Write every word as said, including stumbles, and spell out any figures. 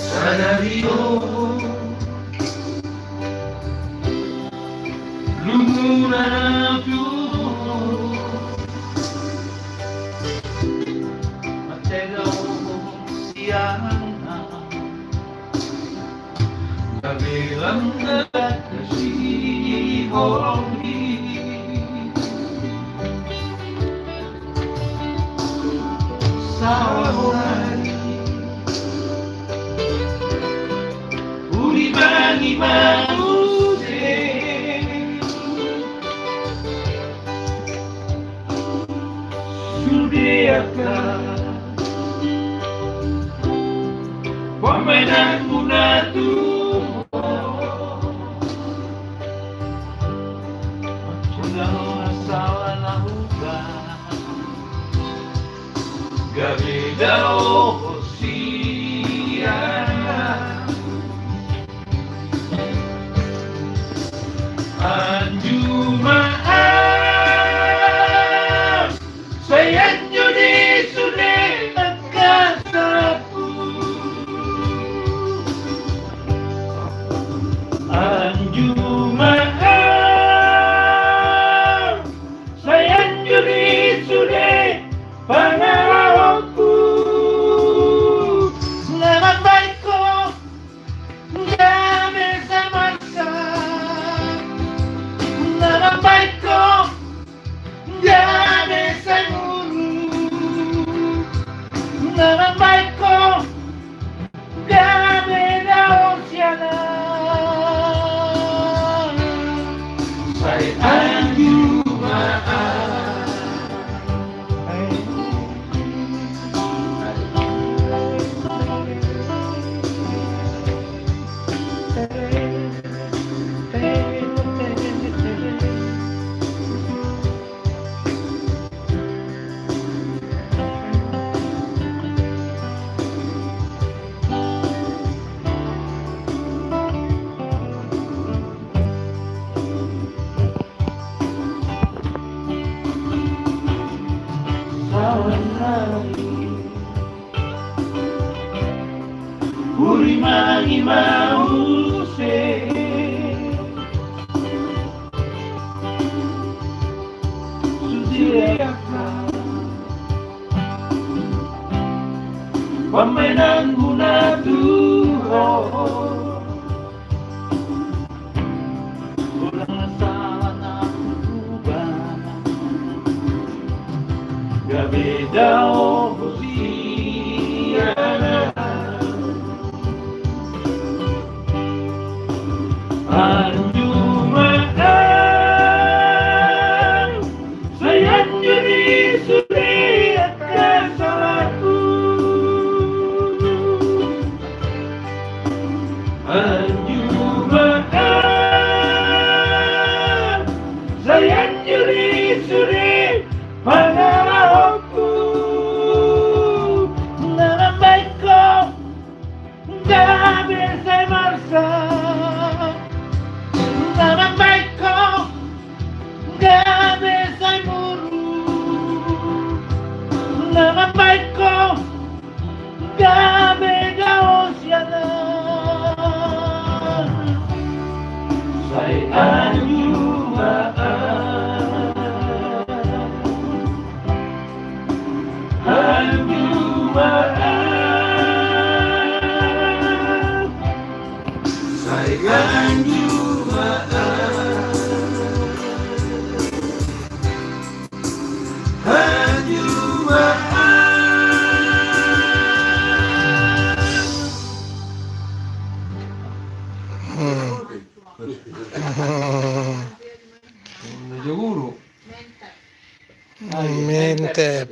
Sadari on lunguna tu mantega siana. Gabe langka kasihon i saonari. Uli bangi ma muse sude angka pamaenanmuna tu ho. Mangula salah na huba gabe dao sian anju ma am. Sai anju di sude angka salahku. Anju ma am. Sai anju di sude pangalahonku. Na mambahen ho gabe sai marsak. Na mambahen ho gabe sai muru. Na mambahen ho gabe dao siana. Sai anju ma am. Saonari. Uli bangi ma muse sude angka pamaenanmuna tu ho. Holan na salah na huba gabe dao sian anju ma am. Sai anju di sude angka salahku. Anju ma am. Sai anju di sude pangalahonku. Na mambahen ho gabe sai marsak. Na mambahen ho gabe sai muru. Na mambahen ho gabe dao sian an. Sai anju ma an. Anju ma an. Sai anju ma an. Anju ma an. Hmm. Meja guru. Mantap.